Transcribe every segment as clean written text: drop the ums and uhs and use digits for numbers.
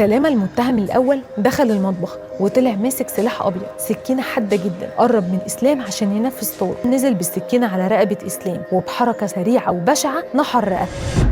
سلامة المتهم الأول دخل المطبخ وطلع ماسك سلاح أبيض، سكينة حادة جدا. قرب من إسلام عشان ينفذ طاره، نزل بالسكينة على رقبة إسلام وبحركة سريعة وبشعة نحر رقبته.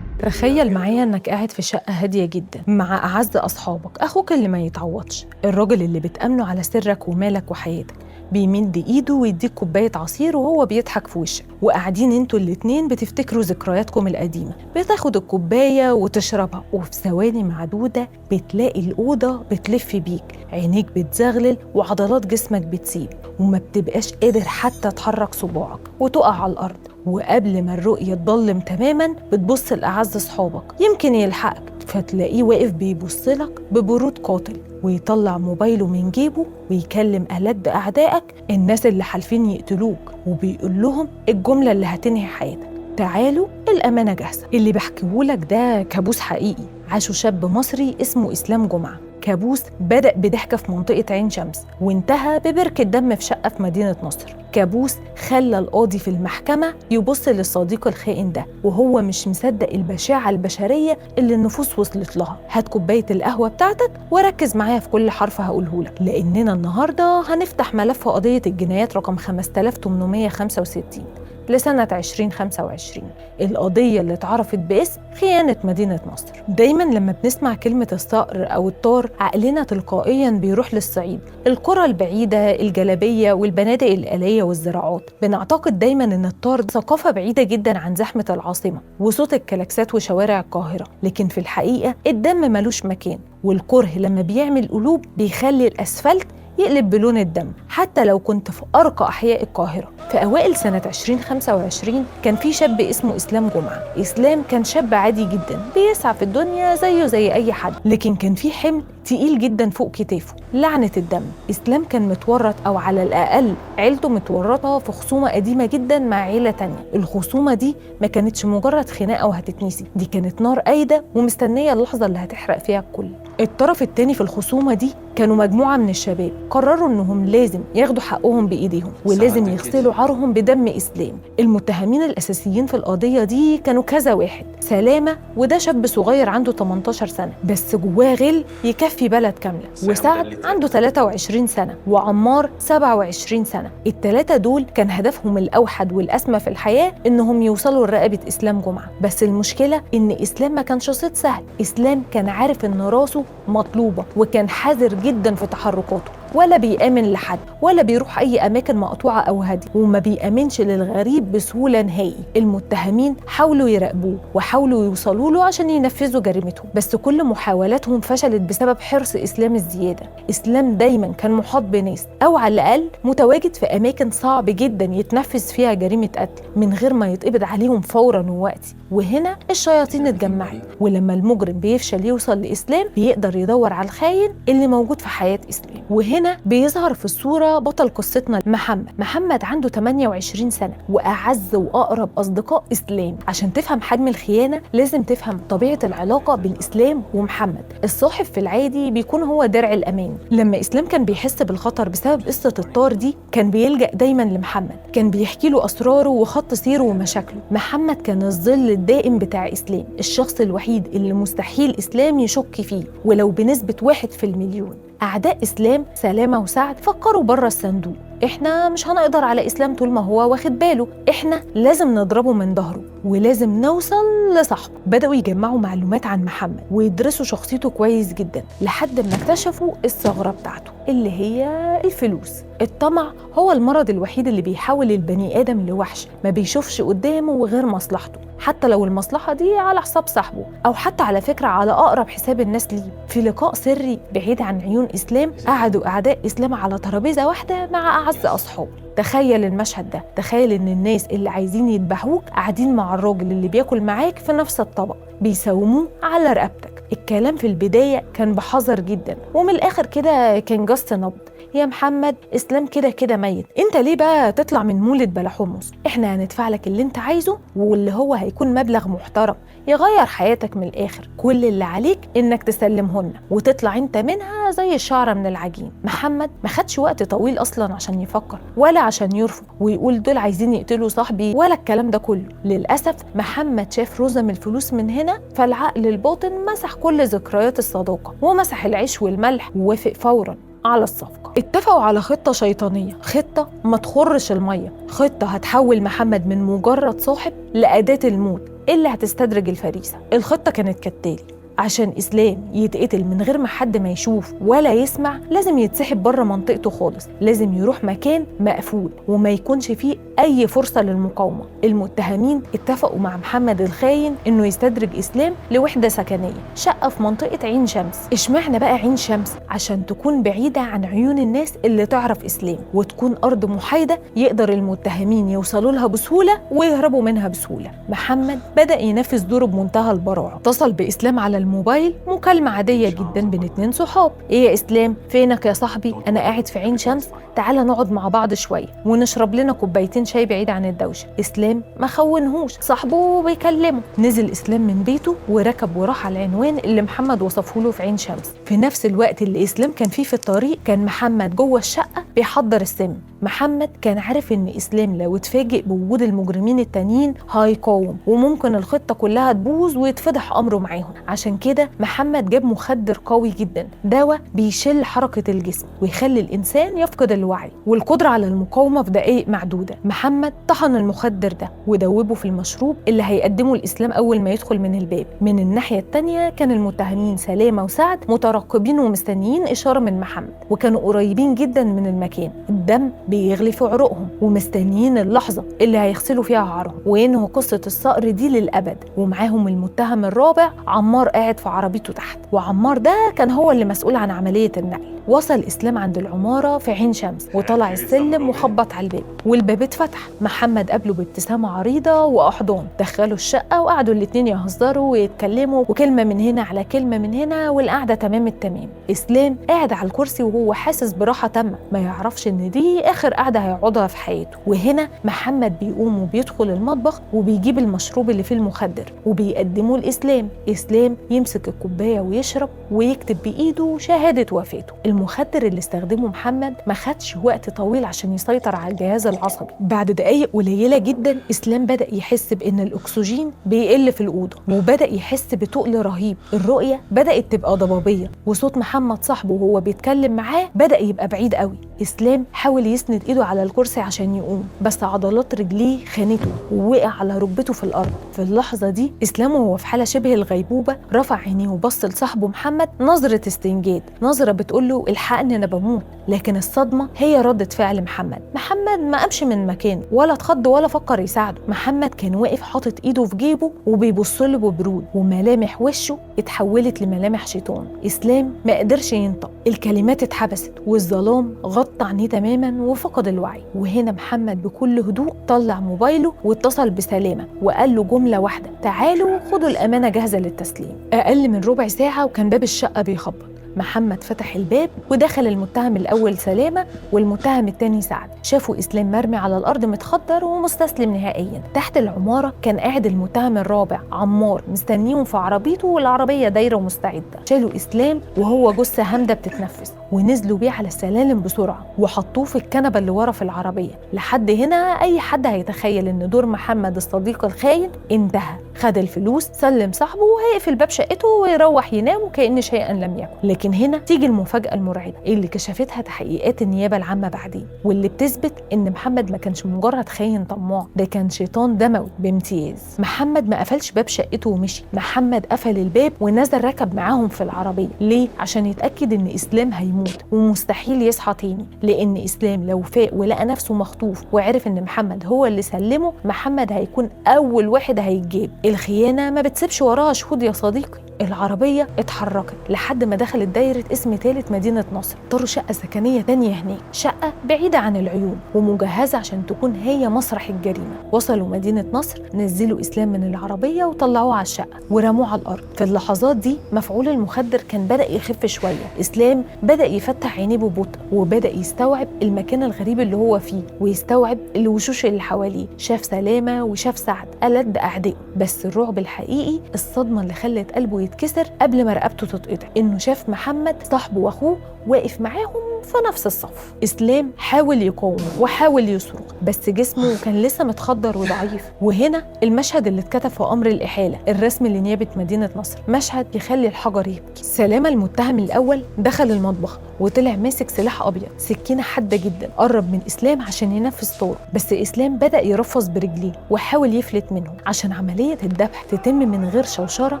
تخيل معايا انك قاعد في شقة هادية جدا مع أعز أصحابك، أخوك اللي ما يتعوضش، الراجل اللي بتأمنه على سرك ومالك وحياتك، بيمد ايده ويديك كوباية عصير وهو بيضحك في وشك، وقاعدين انتوا الاتنين بتفتكروا ذكرياتكم القديمة. بتاخد الكوباية وتشربها، وفي ثواني معدودة بتلاقي الأوضة بتلف بيك، عينيك بتزغلل وعضلات جسمك بتسيب، وما بتبقاش قادر حتى تحرك صباعك وتقع على الأرض. وقبل ما الرؤية تضلم تماما بتبص لأعز صحابك يمكن يلحقك، فتلاقيه واقف بيبصلك ببرود قاتل، ويطلع موبايله من جيبه ويكلم ألد أعدائك، الناس اللي حالفين يقتلوك، وبيقول لهم الجملة اللي هتنهي حياتك: تعالوا الأمانة جاهزة. اللي بحكيهولك ده كابوس حقيقي عاشه شاب مصري اسمه إسلام جمعة. كابوس بدأ بضحكة في منطقة عين شمس وانتهى ببركة دم في شقة في مدينة نصر. كابوس خلى القاضي في المحكمة يبص للصديق الخائن ده وهو مش مصدق البشاعة البشرية اللي النفوس وصلت لها. هات كوباية القهوة بتاعتك وركز معايا في كل حرف هقوله لك، لأننا النهاردة هنفتح ملف قضية الجنايات رقم 5865 لسنة 2025، القضية اللي اتعرفت باسم خيانة مدينة نصر. دايما لما بنسمع كلمة الصقر أو الطار عقلنا تلقائيا بيروح للصعيد، القرى البعيدة، الجلابية والبنادق الآلية والزراعات. بنعتقد دايما إن الطار ثقافة بعيدة جدا عن زحمة العاصمة وصوت الكلاكسات وشوارع القاهرة، لكن في الحقيقة الدم ملوش مكان، والكره لما بيعمل قلوب بيخلي الأسفلت يقلب بلون الدم حتى لو كنت في أرقى أحياء القاهرة. في أوائل سنة 2025 كان في شاب اسمه إسلام جمعة. إسلام كان شاب عادي جدا بيسعى في الدنيا زيه زي أي حد، لكن كان في حمل تقيل جدا فوق كتافه، لعنة الدم. إسلام كان متورط، أو على الأقل عيلته متورطة في خصومة قديمة جدا مع عيلة تانية. الخصومة دي ما كانتش مجرد خناقة وهتتنسي، دي كانت نار قايدة ومستنية اللحظة اللي هتحرق فيها الكل. الطرف التاني في الخصومة دي كانوا مجموعة من الشباب قرروا إنهم لازم ياخدوا حقهم بإيديهم ولازم يغسلوا عارهم بدم إسلام. المتهمين الأساسيين في القضية دي كانوا كذا واحد: سلامة، وده شاب صغير عنده 18 سنة بس جواه غل يكفي بلد كاملة، وسعد عنده 23 سنة، وعمار 27 سنة. التلاتة دول كان هدفهم الأوحد والأسمى في الحياة إنهم يوصلوا لرقبة إسلام جمعة. بس المشكلة إن إسلام ما كانش صيد سهل. إسلام كان عارف إن راسه مطلوبة وكان حذر جدا في تحركاته، ولا بيأمن لحد ولا بيروح أي أماكن مقطوعة أو هادية، وما بيأمنش للغريب بسهولة نهائي. المتهمين حاولوا يراقبوه وحاولوا يوصلوا له عشان ينفذوا جريمتهم، بس كل محاولاتهم فشلت بسبب حرص إسلام الزيادة. إسلام دايما كان محاط بناس، أو على الأقل متواجد في أماكن صعب جدا يتنفذ فيها جريمة قتل من غير ما يتقبض عليهم فورا ووقتي. وهنا الشياطين اتجمعت، ولما المجرم بيفشل يوصل لإسلام بيقدر يدور على الخاين اللي موجود في حياة إسلام. وهنا بيظهر في الصورة بطل قصتنا محمد. محمد عنده 28 سنة وأعز وأقرب أصدقاء إسلام. عشان تفهم حجم الخيانة لازم تفهم طبيعة العلاقة بين إسلام ومحمد. الصاحب في العادي بيكون هو درع الأمان. لما إسلام كان بيحس بالخطر بسبب قصة الطار دي كان بيلجأ دايما لمحمد، كان بيحكي له أسراره وخط سيره ومشاكله. محمد كان الظل الدائم بتاع إسلام، الشخص الوحيد اللي مستحيل إسلام يشك فيه ولو بنسبة 1 في المليون. أعداء إسلام سلامة وسعد فكروا بره الصندوق: إحنا مش هنقدر على إسلام طول ما هو واخد باله، إحنا لازم نضربه من ظهره ولازم نوصل لصاحبه. بدأوا يجمعوا معلومات عن محمد ويدرسوا شخصيته كويس جدا لحد ما اكتشفوا الثغرة بتاعته اللي هي الفلوس. الطمع هو المرض الوحيد اللي بيحول البني آدم لوحش ما بيشوفش قدامه غير مصلحته، حتى لو المصلحة دي على حساب صاحبه أو حتى على فكرة على أقرب حساب الناس ليه. في لقاء سري بعيد عن عيون إسلام قعدوا أعداء إسلام على ترابيزة واحدة مع أعز أصحابه. تخيل المشهد ده، تخيل إن الناس اللي عايزين يذبحوك قاعدين مع الراجل اللي بياكل معاك في نفس الطبق بيساوموه على رقبتك. الكلام في البداية كان بحذر جدا، ومن الآخر كده كان جس نبض، يا محمد اسلام كده كده ميت، انت ليه بقى تطلع من مولد بلا حمص؟ احنا هندفع لك اللي انت عايزه، واللي هو هيكون مبلغ محترم يغير حياتك من الاخر. كل اللي عليك انك تسلمهن وتطلع انت منها زي الشعرة من العجين. محمد ما خدش وقت طويل اصلا عشان يفكر ولا عشان يرفض ويقول دول عايزين يقتلوا صاحبي ولا الكلام ده كله. للاسف محمد شاف رزم الفلوس من هنا، فالعقل الباطن مسح كل ذكريات الصداقة ومسح العيش والملح ووافق فورا على الصفقة. اتفقوا على خطة شيطانية، خطة ما تخرش المية، خطة هتحول محمد من مجرد صاحب لأداة الموت اللي هتستدرج الفريسة. الخطة كانت كالتالي: عشان إسلام يتقتل من غير ما حد ما يشوف ولا يسمع، لازم يتسحب بره منطقته خالص، لازم يروح مكان مقفول وما يكونش فيه أي فرصة للمقاومة. المتهمين اتفقوا مع محمد الخاين إنه يستدرج إسلام لوحدة سكنية، شقة في منطقة عين شمس. اشمعنى بقى عين شمس؟ عشان تكون بعيدة عن عيون الناس اللي تعرف إسلام، وتكون أرض محايدة يقدر المتهمين يوصلوا لها بسهولة ويهربوا منها بسهولة. محمد بدأ ينفذ دوره بمنتهى البراعة. اتصل بإسلام على الموبايل مكالمة عادية جدا بين اتنين صحاب. ايه يا اسلام، فينك يا صاحبي؟ انا قاعد في عين شمس، تعالى نقعد مع بعض شوية ونشرب لنا كوبايتين شاي بعيد عن الدوشة. اسلام ما خونهوش، صاحبه بيكلمه. نزل اسلام من بيته وركب وراح على العنوان اللي محمد وصفه له في عين شمس. في نفس الوقت اللي اسلام كان فيه في الطريق، كان محمد جوه الشقة بيحضر السم. محمد كان عارف ان اسلام لو اتفاجئ بوجود المجرمين التانيين هيقاوم، وممكن الخطة كلها تبوظ ويتفضح امره معاهم. عشان كده محمد جاب مخدر قوي جدا، دواء بيشل حركة الجسم ويخلي الانسان يفقد الوعي والقدرة على المقاومة في دقائق معدودة. محمد طحن المخدر ده ودوبه في المشروب اللي هيقدمه الاسلام اول ما يدخل من الباب. من الناحية التانية كان المتهمين سلامه وسعد مترقبين ومستنيين اشارة من محمد، وكانوا قريبين جدا من المكان. الدم بيغلي في عروقهم ومستنيين اللحظة اللي هيغسلوا فيها عارهم وينهوا قصة الصقر دي للأبد. ومعاهم المتهم الرابع عمار قاعد في عربيته تحت، وعمار ده كان هو اللي مسؤول عن عملية النقل. وصل إسلام عند العمارة في عين شمس وطلع السلم وخبط على الباب، والباب اتفتح. محمد قابله بابتسامة عريضة وأحضان، دخلوا الشقة وقعدوا الاتنين يهزروا ويتكلموا، وكلمة من هنا على كلمة من هنا، والقعدة تمام التمام. إسلام قاعد على الكرسي وهو حاسس براحة تامة، ما يعرفش إن دي آخر قعدة هيقعدها في حياته. وهنا محمد بيقوم وبيدخل المطبخ وبيجيب المشروب اللي فيه المخدر وبيقدمه لإسلام. إسلام يمسك الكوباية ويشرب ويكتب بإيده شهادة وفاته. المخدر اللي استخدمه محمد ما خدش وقت طويل عشان يسيطر على الجهاز العصبي. بعد دقايق قليلة جدا إسلام بدأ يحس بإن الأكسجين بيقل في الأوضة، وبدأ يحس بتقل رهيب، الرؤية بدأت تبقى ضبابية، وصوت محمد صاحبه وهو بيتكلم معاه بدأ يبقى بعيد قوي. إسلام حاول يسند إيده على الكرسي عشان يقوم، بس عضلات رجليه خانته ووقع على ركبته في الأرض. في اللحظة دي إسلام وهو في حالة شبه الغيبوبة رفع عينيه وبص لصاحبه محمد نظرة استنجاد، نظرة بتقوله الحقني أنا بموت. لكن الصدمة هي ردة فعل محمد. محمد ما قامش من مكانه ولا اتخض ولا فكر يساعده. محمد كان واقف حاطط ايده في جيبه وبيبص له ببرود، وملامح وشه اتحولت لملامح شيطان. إسلام ما قدرش ينطق، الكلمات اتحبست والظلام غطى عينيه تماما وفقد الوعي. وهنا محمد بكل هدوء طلع موبايله واتصل بسلامة وقال له جملة واحدة: تعالوا خدوا الأمانة جاهزة للتسليم. أقل من ربع ساعة وكان باب الشقة بيخبط. محمد فتح الباب ودخل المتهم الأول سلامة والمتهم الثاني سعد. شافوا إسلام مرمي على الأرض متخدر ومستسلم نهائيا. تحت العمارة كان قاعد المتهم الرابع عمار مستنيهم في عربيته، والعربية دايرة ومستعدة. شالوا إسلام وهو جثة هامدة بتتنفس ونزلوا بيه على السلالم بسرعة وحطوه في الكنبة اللي ورا في العربية. لحد هنا أي حد هيتخيل إن دور محمد الصديق الخاين انتهى، خد الفلوس، سلم صاحبه، وهيقفل باب شقته ويروح ينام وكأن شيئا لم يكن. لكن هنا تيجي المفاجأة المرعبة اللي كشفتها تحقيقات النيابة العامة بعدين، واللي بتثبت إن محمد ما كانش مجرد خاين طماع، ده كان شيطان دموي بامتياز. محمد ما قفلش باب شقته ومشي، محمد قفل الباب ونزل ركب معاهم في العربية. ليه؟ عشان يتأكد إن إسلام هيموت ومستحيل يصحى تاني، لأن إسلام لو فاق ولقى نفسه مخطوف وعرف إن محمد هو اللي سلمه، محمد هيكون أول واحد هيتجاب. الخيانة ما بتسيبش وراها شهود يا صديقي. العربية اتحركت لحد ما دخلت دايرة اسم ثالث مدينة نصر. اختاروا شقه سكنية تانية هناك، شقه بعيدة عن العيون ومجهزه عشان تكون هي مسرح الجريمة. وصلوا مدينة نصر، نزلوا اسلام من العربية وطلعوه على الشقة ورموه على الارض. في اللحظات دي مفعول المخدر كان بدا يخف شوية. اسلام بدا يفتح عينيه ببطء وبدا يستوعب المكان الغريب اللي هو فيه ويستوعب الوشوش اللي حواليه. شاف سلامه وشاف سعد ألد اعدائه، بس الرعب الحقيقي الصدمة اللي خلت قلبه يتكسر قبل ما رقبته تتقطع، انه شاف محمد صاحبه واخوه واقف معاهم في نفس الصف. اسلام حاول يقاوم وحاول يصرخ، بس جسمه كان لسه متخدر وضعيف. وهنا المشهد اللي اتكتب في امر الاحاله الرسمي لنيابه مدينة نصر، مشهد يخلي الحجر يبكي. سلامه المتهم الاول دخل المطبخ وطلع ماسك سلاح ابيض، سكينة حادة جدا. قرب من اسلام عشان ينفذ طوره، بس اسلام بدا يرفص برجليه وحاول يفلت منه. عشان عملية الذبح تتم من غير شوشرة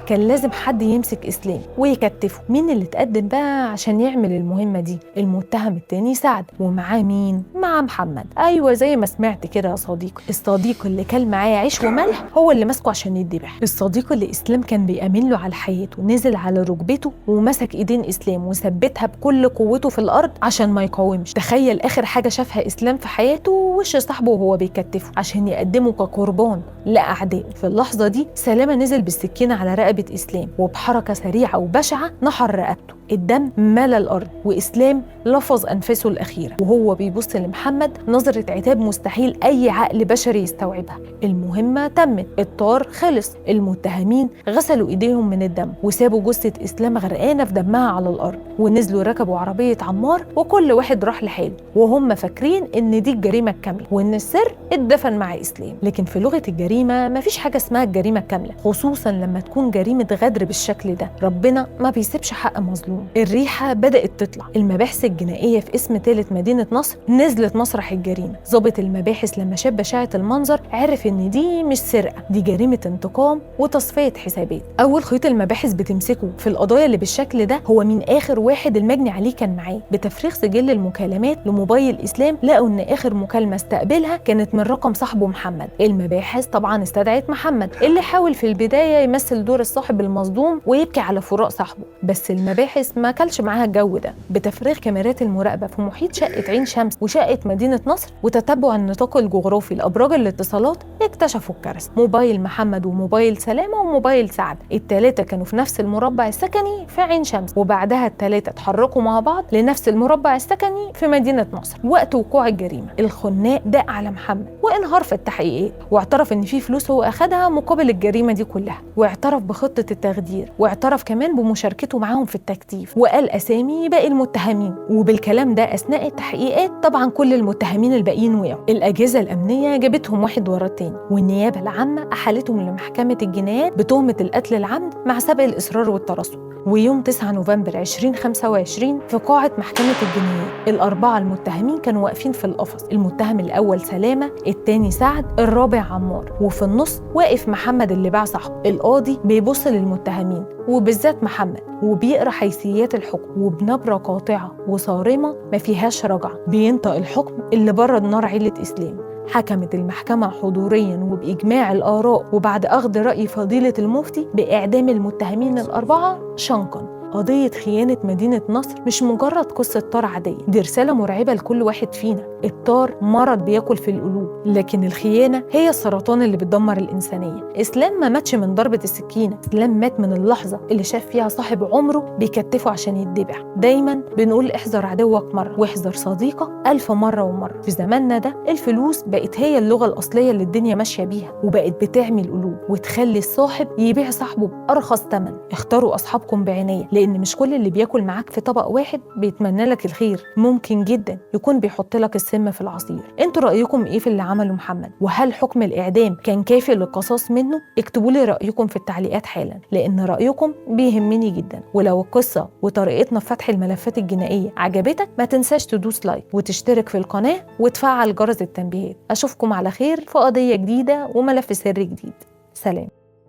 كان لازم حد يمسك اسلام ويكتفه. مين اللي اتقدم بقى عشان يعمل المهمة دي؟ المتهم التاني سعد، ومعاه مين؟ مع محمد. ايوه زي ما سمعت كده يا صديقي، الصديق اللي كان معاه عيش وملح هو اللي ماسكه عشان يتذبح. الصديق اللي اسلام كان بيأمن له على حياته نزل على ركبته ومسك ايدين اسلام وثبتها بكل قوته في الارض عشان ما يقاومش. تخيل اخر حاجة شافها اسلام في حياته وش صاحبه وهو بيكتفه عشان يقدمه كقربان لاعدائه. في اللحظة دي سلامه نزل بالسكينة على رقبة اسلام وبحركه سريعة وبشعه نحر رقبته. الدم ملا الارض واسلام لفظ انفاسه الاخيرة وهو بيبص لمحمد نظره عتاب مستحيل اي عقل بشري يستوعبها. المهمة تمت، الطار خلص، المتهمين غسلوا ايديهم من الدم وسابوا جثة اسلام غرقانة في دمها على الارض، ونزلوا ركبوا عربية عمار وكل واحد راح لحاله، وهم فاكرين ان دي الجريمة الكاملة وان السر اتدفن مع اسلام. لكن في لغة الجريمة مفيش حاجة اسمها الجريمة الكاملة، خصوصا لما تكون جريمة غدر بالشكل ده. ربنا ما بيسيبش حق مظلوم. الريحة بدات تطلع. المباحث الجنائية في اسم ثالث مدينة نصر نزلت مسرح الجريمة. ضابط المباحث لما شاف بشاعه المنظر عرف ان دي مش سرقه، دي جريمة انتقام وتصفية حسابات. اول خيط المباحث بتمسكه في القضايا اللي بالشكل ده هو مين اخر واحد المجني عليه كان معاه. بتفريغ سجل المكالمات لموبايل اسلام لقوا ان اخر مكالمة استقبلها كانت من رقم صاحبه محمد. المباحث طبعا استدعت محمد اللي حاول في البداية يمثل دور الصاحب المصدوم ويبكي على فراق صاحبه، بس المباحث ما كلش معاها الجو ده. بتفريغ كاميرات المراقبة في محيط شقه عين شمس وشقه مدينة نصر وتتبع النطاق الجغرافي لابراج الاتصالات اكتشفوا الكارثة. موبايل محمد وموبايل سلامه وموبايل سعد الثلاثة كانوا في نفس المربع السكني في عين شمس، وبعدها الثلاثة اتحركوا مع بعض لنفس المربع السكني في مدينة نصر وقت وقوع الجريمة. الخناق دق على محمد وانهار في التحقيقات واعترف ان في فلوس هو اخدها مقابل الجريمة دي كلها، واعترف بخطه التخدير، واعترف كمان بمشاركته معاهم في التكتيف، وقال اسامي باقي المتهمين. وبالكلام ده اثناء التحقيقات طبعا كل المتهمين الباقيين وقعوا. الاجهزة الامنية جابتهم واحد ورا التاني، والنيابه العامة احالتهم لمحكمة الجنايات بتهمه القتل العمد مع سبق الاصرار والترصد. ويوم 9 نوفمبر 2025 في قاعة محكمة الجنايات الأربعة المتهمين كانوا واقفين في القفص. المتهم الأول سلامة، الثاني سعد، الرابع عمار، وفي النص واقف محمد اللي باع صاحبه. القاضي بيبص للمتهمين وبالذات محمد وبيقرأ حيثيات الحكم، وبنبرة قاطعة وصارمة ما فيهاش رجعة بينطق الحكم اللي برد نار عيلة إسلام. حكمت المحكمة حضوريا وبإجماع الآراء وبعد أخذ رأي فضيلة المفتي بإعدام المتهمين الأربعة شنقا. قضية خيانة مدينة نصر مش مجرد قصة طار عادية، دي رسالة مرعبة لكل واحد فينا. الطار مرض بياكل في القلوب، لكن الخيانة هي السرطان اللي بتدمر الإنسانية. إسلام ما ماتش من ضربة السكينة، إسلام مات من اللحظة اللي شاف فيها صاحب عمره بيكتفه عشان يتذبح. دايما بنقول احذر عدوك مرة واحذر صديقك 1000 مرة ومرة. في زماننا ده الفلوس بقت هي اللغة الأصلية اللي الدنيا ماشية بيها، وبقت بتعمي القلوب وتخلي الصاحب يبيع صاحبه بأرخص ثمن. اختاروا أصحابكم بعناية، لأن مش كل اللي بياكل معاك في طبق واحد بيتمنى لك الخير، ممكن جدا يكون بيحط لك السم في العصير. انتوا رأيكم ايه في اللي عمله محمد؟ وهل حكم الإعدام كان كافي للقصاص منه؟ اكتبوا لي رأيكم في التعليقات حالا، لأن رأيكم بيهمني جدا. ولو القصة وطريقتنا في فتح الملفات الجنائية عجبتك ما تنساش تدوس لايك وتشترك في القناة وتفعل جرس التنبيهات. أشوفكم على خير في قضية جديدة وملف سري جديد. سلام.